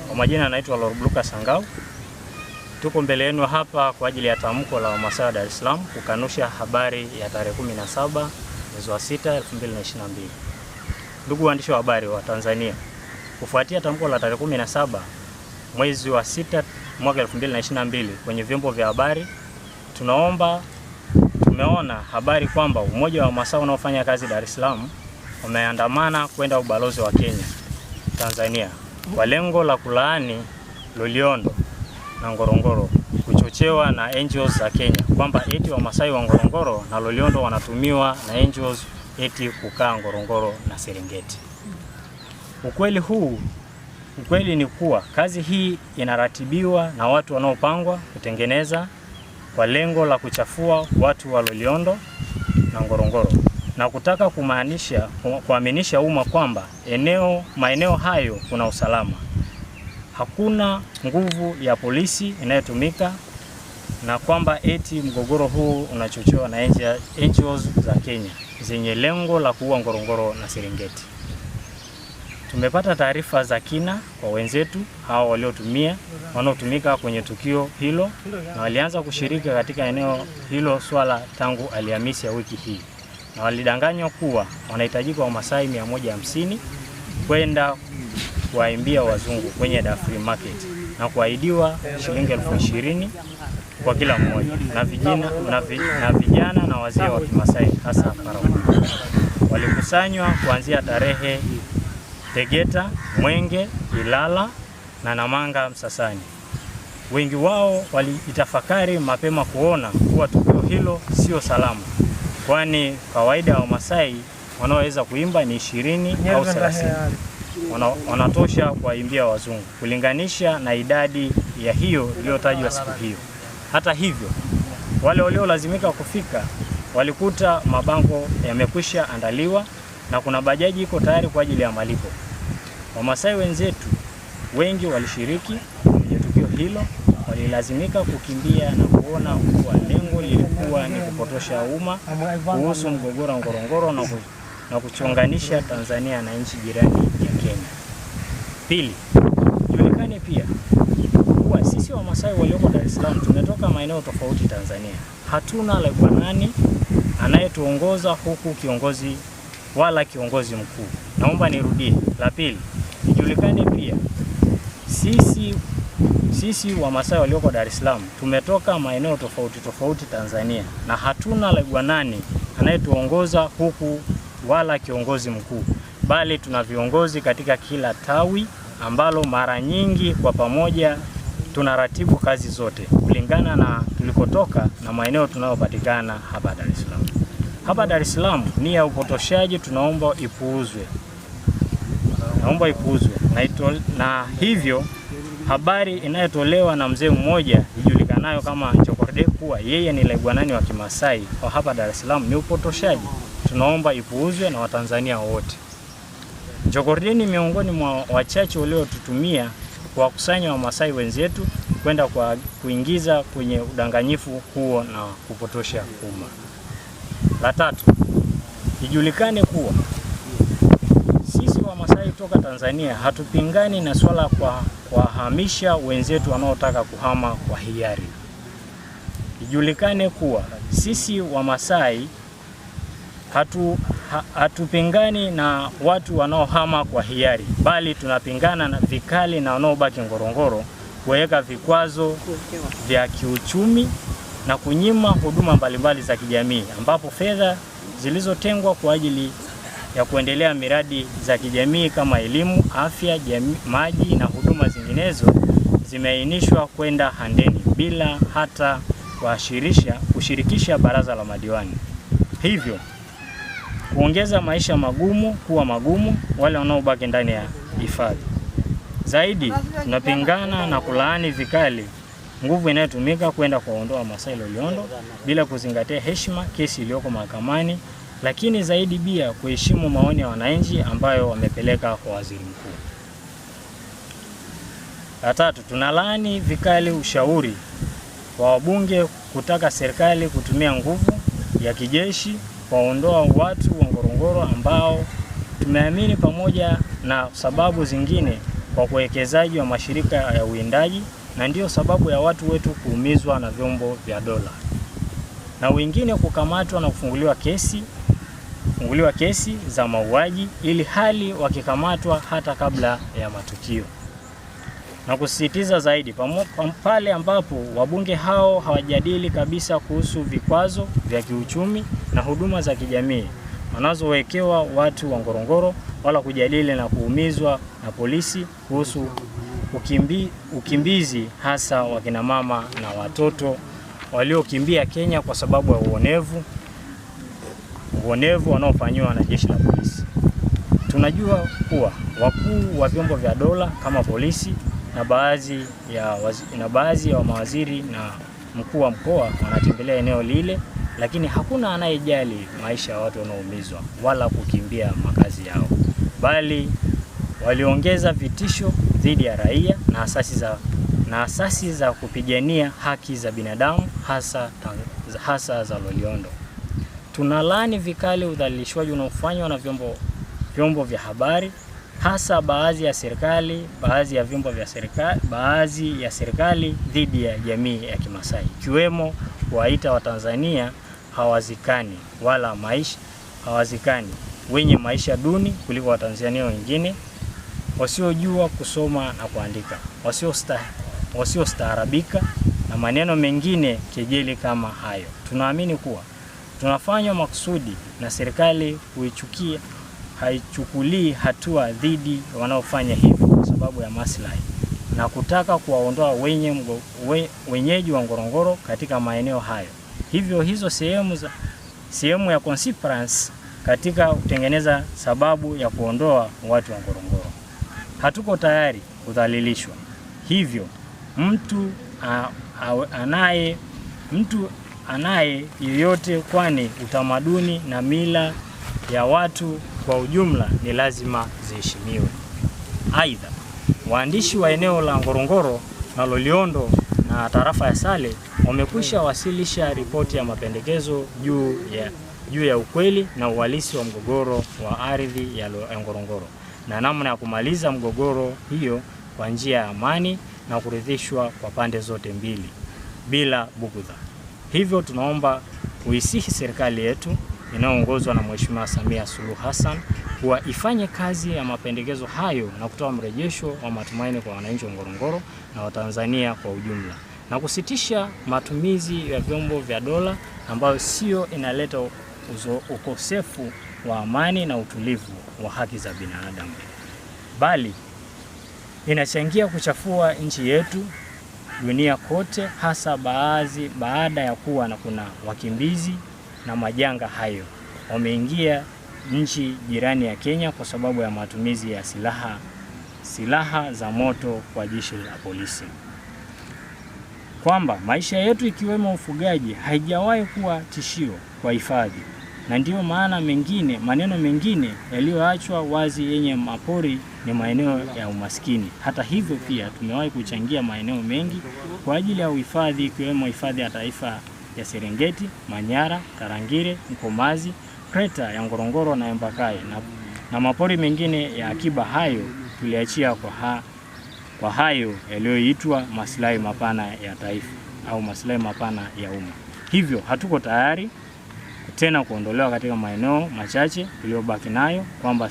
Kwa majina anaitwa Lord Lucas Sangau. Tuko mbele yenu hapa kwa ajili ya tamko la Wamasai wa Dar es Salaam kukanusha habari ya tarehe 17 mwezi wa 6 2022. Ndugu waandishi wa habari wa Tanzania, kufuatia tamko la tarehe 17 mwezi wa 6 mwaka 2022 kwenye vyombo vya habari, tunaomba tumeona habari kwamba umoja wa Wamasai unaofanya kazi Dar es Salaam wameandamana kwenda ubalozi wa Kenya Tanzania kwa lengo la kulaani Loliondo na Ngorongoro kuchochewa na NGOs za Kenya kwamba eti Wamasai wa Ngorongoro na Loliondo wanatumiwa na NGOs eti kukaa Ngorongoro na Serengeti. Ukweli ni kuwa kazi hii inaratibiwa na watu wanaopangwa kutengeneza kwa lengo la kuchafua watu wa Loliondo na Ngorongoro na kutaka kumaanisha kuaminisha umma kwamba maeneo hayo kuna usalama. Hakuna nguvu ya polisi inayotumika na kwamba eti mgogoro huu unachochewa na NGOs za Kenya zenye lengo la kuua Ngorongoro na Serengeti. Tumepata taarifa za kina kwa wenzetu hao wanaotumika kwenye tukio hilo na walianza kushiriki katika eneo hilo swala tangu Alhamisi ya wiki hii, na walidanganywa kuwa wanahitajika Wamasai 150 kwenda kuwaimbia wazungu kwenye Dafri Market na kuahidiwa shilingi 20,000 kwa kila mmoja na vijana na wazee wa Kimasai hasa Paraguay walikusanywa kuanzia tarehe Tegeta, Mwenge, Ilala na Namanga Msasani. Wengi wao walitafakari mapema kuona kuwa tukio hilo sio salama, kwani kawaida wa Masai wanaoweza kuimba ni 20 au 30 wanatosha kuwaimbia wazungu kulinganisha na idadi ya hiyo iliyotajwa siku hiyo. Hata hivyo, wale waliolazimika kufika walikuta mabango yamekwisha andaliwa na kuna bajaji iko tayari kwa ajili ya malipo. Wamasai wenzetu wengi walishiriki kwenye tukio hilo, walilazimika kukimbia na kuona kuwa lengo lilikuwa ni kupotosha umma kuhusu mgogoro wa Ngorongoro na kuchonganisha Tanzania na nchi jirani ya Kenya. Pili, julikane pia kuwa sisi Wamasai walioko Dar es Salaam tumetoka maeneo tofauti Tanzania. Hatuna Laigwanani anayetuongoza huku kiongozi wala kiongozi mkuu. Naomba nirudie. La pili, ijulikane pia sisi Wamasai walioko Dar es Salaam tumetoka maeneo tofauti tofauti Tanzania na hatuna Laigwanani anayetuongoza huku wala kiongozi mkuu, bali tuna viongozi katika kila tawi ambalo mara nyingi kwa pamoja tunaratibu kazi zote kulingana na tulikotoka na maeneo tunayopatikana hapa Dar es Salaam. Hapa Dar es Salaam nia ya upotoshaji tunaomba ipuuzwe. Naomba ipuuzwe. Na hivyo habari inayotolewa na mzee mmoja ijulikanayo kama Njokorde kuwa yeye ni Laigwanani wa Kimasai wa hapa Dar es Salaam ni upotoshaji. Tunaomba ipuuzwe na Watanzania wote. Njokorde ni miongoni mwa wachache waliotutumia kuwakusanya Wamasai wenzetu kwenda kwa kuingiza kwenye udanganyifu huo na kupotosha umma. La tatu, ijulikane kuwa sisi Wamasai toka Tanzania hatupingani na swala kwa kuwahamisha wenzetu wanaotaka kuhama kwa hiari. Ijulikane kuwa sisi Wamasai hatupingani na watu wanaohama kwa hiari, bali tunapingana na vikali na wanaobaki Ngorongoro kuweka vikwazo vya kiuchumi na kunyima huduma mbalimbali za kijamii, ambapo fedha zilizotengwa kwa ajili ya kuendelea miradi za kijamii kama elimu, afya, jamii, maji na huduma zinginezo zimeainishwa kwenda Handeni bila hata kushirikisha baraza la madiwani. Hivyo kuongeza maisha magumu kuwa magumu wale wanaobaki ndani ya hifadhi. Zaidi, tunapingana na kulaani vikali nguvu inayotumika kwenda kuwaondoa Wamasai Loliondo bila kuzingatia heshima kesi iliyoko mahakamani, lakini zaidi pia kuheshimu maoni ya wananchi ambayo wamepeleka kwa waziri mkuu. La tatu, tunalaani vikali ushauri wa wabunge kutaka serikali kutumia nguvu ya kijeshi kuwaondoa watu wa Ngorongoro ambao tumeamini pamoja na sababu zingine kwa kuwekezaji wa mashirika ya uwindaji, na ndiyo sababu ya watu wetu kuumizwa na vyombo vya dola na wengine kukamatwa na kufunguliwa kesi za mauaji, ili hali wakikamatwa hata kabla ya matukio. Na kusisitiza zaidi pale ambapo wabunge hao hawajadili kabisa kuhusu vikwazo vya kiuchumi na huduma za kijamii wanazowekewa watu wa Ngorongoro, wala kujadili na kuumizwa na polisi kuhusu ukimbizi hasa wakina mama na watoto waliokimbia Kenya kwa sababu ya uonevu wanaofanyiwa na jeshi la polisi. Tunajua kuwa wakuu wa vyombo vya dola kama polisi na baadhi ya mawaziri na mkuu wa mkoa wanatembelea eneo lile, lakini hakuna anayejali maisha ya watu wanaoumizwa wala kukimbia makazi yao, bali waliongeza vitisho dhidi ya raia na asasi za kupigania haki za binadamu hasa za Loliondo. Tunalaani vikali udhalilishwaji unaofanywa na vyombo vya habari, hasa baadhi ya vyombo vya serikali, baadhi ya serikali dhidi ya jamii ya Kimasai, ikiwemo kuwaita Watanzania hawazikani wala maisha hawazikani, wenye maisha duni kuliko Watanzania wengine, wasiojua kusoma na kuandika, wasiostaarabika na maneno mengine kejeli kama hayo. Tunaamini kuwa tunafanywa makusudi na serikali kuichukia haichukulii hatua dhidi wanaofanya hivyo kwa sababu ya maslahi na kutaka kuwaondoa wenyeji wa Ngorongoro katika maeneo hayo. Hivyo hizo sehemu ya conspiracy katika kutengeneza sababu ya kuondoa watu wa Ngorongoro. Hatuko tayari kudhalilishwa. Hivyo mtu anaye yeyote, kwani utamaduni na mila ya watu kwa ujumla ni lazima ziheshimiwe. Aidha, waandishi wa eneo la Ngorongoro na Loliondo na tarafa ya Sale wamekwisha wasilisha ripoti ya mapendekezo juu ya ukweli na uhalisi wa mgogoro wa ardhi ya Ngorongoro na namna ya kumaliza mgogoro hiyo kwa njia ya amani na kuridhishwa kwa pande zote mbili bila bugudha. Hivyo tunaomba kuisihi serikali yetu inayoongozwa na Mheshimiwa Samia Suluhu Hassan kuwa ifanye kazi ya mapendekezo hayo na kutoa mrejesho wa matumaini kwa wananchi wa Ngorongoro na Watanzania kwa ujumla na kusitisha matumizi ya vyombo vya dola ambayo sio inaleta ukosefu wa amani na utulivu wa haki za binadamu, bali inachangia kuchafua nchi yetu dunia kote, hasa baada ya kuwa na kuna wakimbizi na majanga hayo wameingia nchi jirani ya Kenya kwa sababu ya matumizi ya silaha za moto kwa jeshi la polisi. Kwamba maisha yetu ikiwemo ufugaji haijawahi kuwa tishio kwa hifadhi, na ndiyo maana maneno mengine yaliyoachwa wazi yenye mapori ni maeneo ya umaskini. Hata hivyo, pia tumewahi kuchangia maeneo mengi kwa ajili ya uhifadhi ikiwemo hifadhi ya taifa ya Serengeti, Manyara, Tarangire, Mkomazi, Kreta ya Ngorongoro na Embakasi na mapori mengine ya akiba. Hayo tuliachia kwa hayo yaliyoitwa maslahi mapana ya taifa au maslahi mapana ya umma. Hivyo hatuko tayari tena kuondolewa katika maeneo machache tuliyobaki nayo kwamba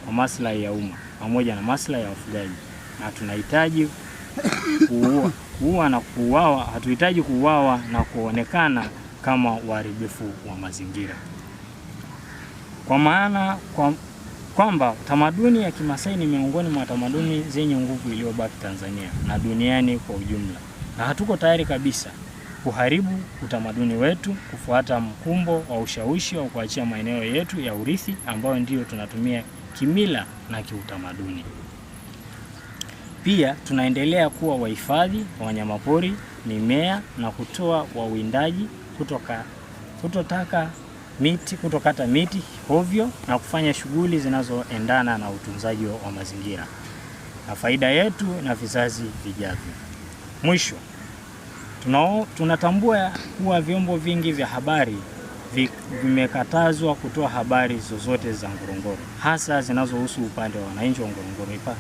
kwa maslahi ya umma pamoja na maslahi ya wafugaji, na tunahitaji kuua na kuuawa, hatuhitaji kuuawa na kuonekana kama waharibifu wa mazingira. Kwa maana kwamba tamaduni ya Kimasai ni miongoni mwa tamaduni zenye nguvu iliyobaki Tanzania na duniani kwa ujumla, na hatuko tayari kabisa kuharibu utamaduni wetu, kufuata mkumbo wa ushawishi wa kuachia maeneo yetu ya urithi ambayo ndiyo tunatumia kimila na kiutamaduni. Pia tunaendelea kuwa wahifadhi wa wanyamapori, mimea na kutoa wawindaji kutokata miti hovyo na kufanya shughuli zinazoendana na utunzaji wa mazingira na faida yetu na vizazi vijavyo. Mwisho, tunatambua kuwa vyombo vingi vya habari vimekatazwa kutoa habari zozote za Ngorongoro, hasa zinazohusu upande wa wananchi wa Ngorongoro,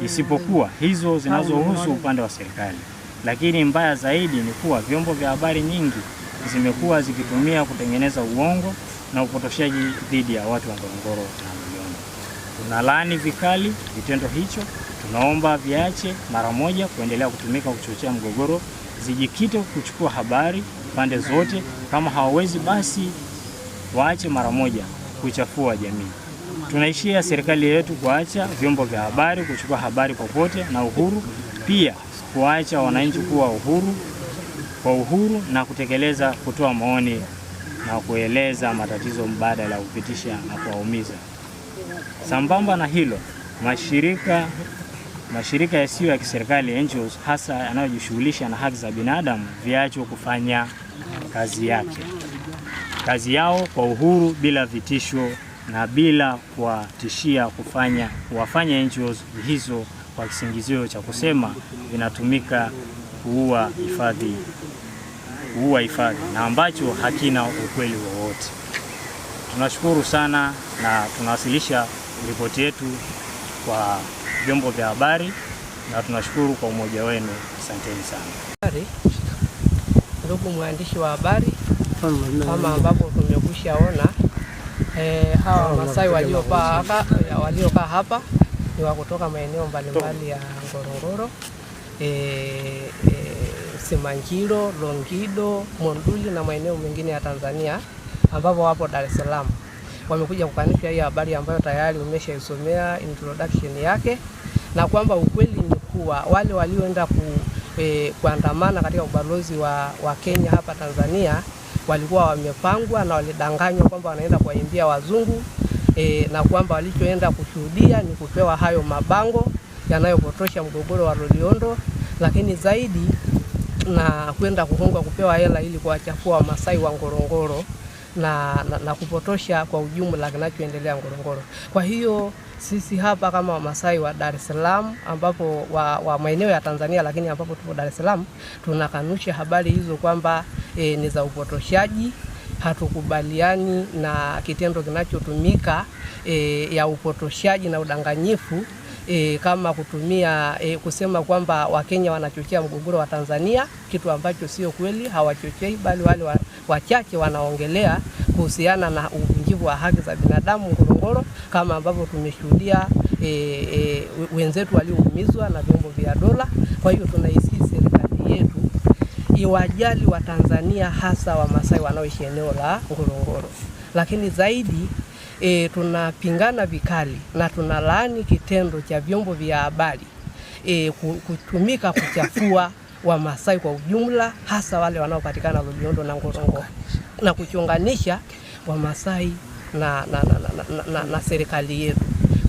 isipokuwa hizo zinazohusu upande wa serikali. Lakini mbaya zaidi ni kuwa vyombo vya habari nyingi zimekuwa zikitumia kutengeneza uongo na upotoshaji dhidi ya watu wa Ngorongoro na Loliondo. Tunalaani vikali vitendo hicho, tunaomba viache mara moja kuendelea kutumika kuchochea mgogoro, zijikite kuchukua habari pande zote. Kama hawawezi basi waache mara moja kuchafua jamii. Tunaishia serikali yetu kuacha vyombo vya habari kuchukua habari popote na uhuru, pia kuacha wananchi kuwa uhuru kwa uhuru na kutekeleza kutoa maoni na kueleza matatizo mbadala ya kupitisha na kuwaumiza. Sambamba na hilo, mashirika yasiyo ya kiserikali NGOs, hasa yanayojishughulisha na haki za binadamu viachwe kufanya kazi yao kwa uhuru bila vitisho na bila kuwatishia kuwafanya NGOs hizo kwa kisingizio cha kusema vinatumika kuua hifadhi na ambacho hakina ukweli wowote. Tunashukuru sana na tunawasilisha ripoti yetu kwa vyombo vya habari na tunashukuru kwa umoja wenu. Asanteni sana. Ndugu mwandishi wa habari, kama ambapo tumekwishaona hawa Wamasai waliokaa hapa ni wa kutoka maeneo mbalimbali ya Ngorongoro, Simanjiro, Longido, Monduli na maeneo mengine ya Tanzania ambapo wapo Dar es Salaam. Wamekuja kukanusha hii habari ambayo tayari umeshaisomea introduction yake, na kwamba ukweli ni kuwa wale walioenda kuandamana katika ubalozi wa Kenya hapa Tanzania walikuwa wamepangwa na walidanganywa kwamba wanaenda kuwaimbia wazungu na kwamba walichoenda kushuhudia ni kupewa hayo mabango yanayopotosha mgogoro wa Loliondo, lakini zaidi na kwenda kuhongwa kupewa hela ili kuwachafua Wamasai wa Ngorongoro na kupotosha kwa ujumla kinachoendelea Ngorongoro. Kwa hiyo sisi hapa kama Wamasai wa Dar es Salaam ambapo wa maeneo ya Tanzania, lakini ambapo tupo Dar es Salaam, tunakanusha habari hizo kwamba ni za upotoshaji. Hatukubaliani na kitendo kinachotumika ya upotoshaji na udanganyifu kama kutumia kusema kwamba Wakenya wanachochea mgogoro wa Tanzania, kitu ambacho sio kweli. Hawachochei, bali wale wachache wanaongelea kuhusiana na uvunjivu wa haki za binadamu Ngorongoro, kama ambavyo tumeshuhudia wenzetu walioumizwa na vyombo vya dola. Kwa hiyo tunaisihi serikali yetu iwajali wa Tanzania, hasa Wamasai wanaoishi eneo la Ngorongoro, lakini zaidi tunapingana vikali na tunalaani kitendo cha vyombo vya habari kutumika kuchafua Wamasai kwa ujumla, hasa wale wanaopatikana Loliondo na Ngorongoro, na kuchonganisha Wamasai na serikali yetu.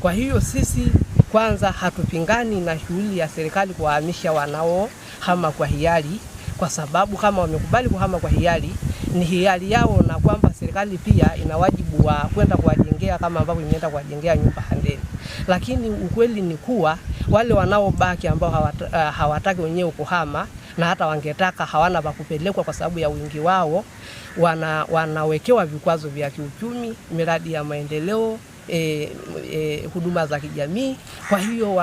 Kwa hiyo sisi kwanza hatupingani na shughuli ya serikali kuwahamisha wanaohama kwa hiari, kwa sababu kama wamekubali kuhama kwa hiari ni hiari yao, na kwamba serikali pia ina wajibu wa kwenda kuwajengea kama ambavyo imeenda kuwajengea nyumba Handeni. Lakini ukweli ni kuwa wale wanaobaki ambao hawataki wenyewe kuhama na hata wangetaka hawana pa kupelekwa kwa sababu ya wingi wao, wanawekewa vikwazo vya kiuchumi, miradi ya maendeleo, huduma za kijamii. Kwa hiyo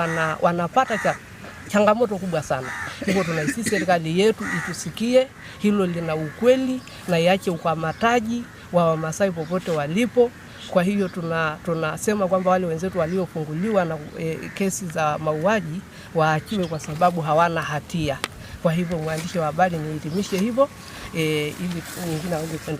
wanapata changamoto kubwa sana. Hivyo tunaisi serikali yetu itusikie, hilo lina ukweli na iache ukamataji wa Wamasai popote walipo. Kwa hiyo tunasema kwamba wale wenzetu waliofunguliwa na kesi za mauaji waachiwe kwa sababu hawana hatia. Kwa hivyo mwandishi wa habari, nihitimishe hivyo ili mwingine aweze kuendelea.